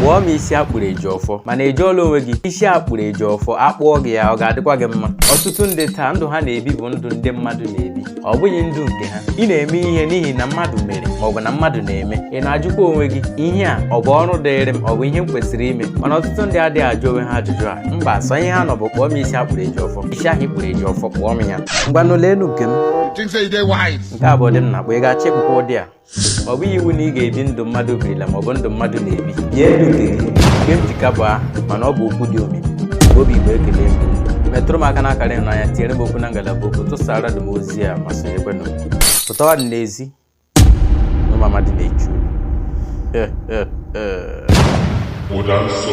Kpụọ m isi akpụrụ Ejiofor, mana ị jụọla onwe gị, isi akpụrụ Ejiofor akpụọ gị ya, ọ ga-adịkwa gị mma? Ọtụtụ ndị taa, ndụ ha na-ebi bụ ndụ ndị mmadụ na-ebi, ọ bụghị ndụ nke ha. Ị na-eme ihe n'ihi na mmadụ mere maọbụ na mmadụ na-eme. Ị na-ajụkwa onwe gị, ihe a ọ bụ ọrụ dịịrị m, ọ bụ ihe m kwesịrị ime? Mana ọtụtụ ndị adịghị ajụ onwe ha ajụjụ a. Mba, sọ ihe ha nọ bụ kpụọ m isi akpụrụ Ejiofor, isi ahụ ikpụrụ Ejiofor, kpụọ m ya. Ngwanụ, leenu nke m. You think say you dey wise? Nke a bụ ụdị m na-akpọ. Ị ga-achọ ịkpụkwa ụdị a? Ọ bụghị iwu na ị ga-ebi ndụ mmadụ birila maọbụ ndụ mmadụ na-ebi. Bie ndụ nke gị. Nke m jika bụ aha, mana ọ bụ okwu dị omimi. Obi Igbo, ekele m. Metụrụ m aka n'akara ịhụnanya, tinyere m okwu na ngalaba okwu, tụsara m ozi a ma sonyekwenụ m. Pụtawa dị n'ezi na ụmụ amadi na-echu. Ụda nsọ.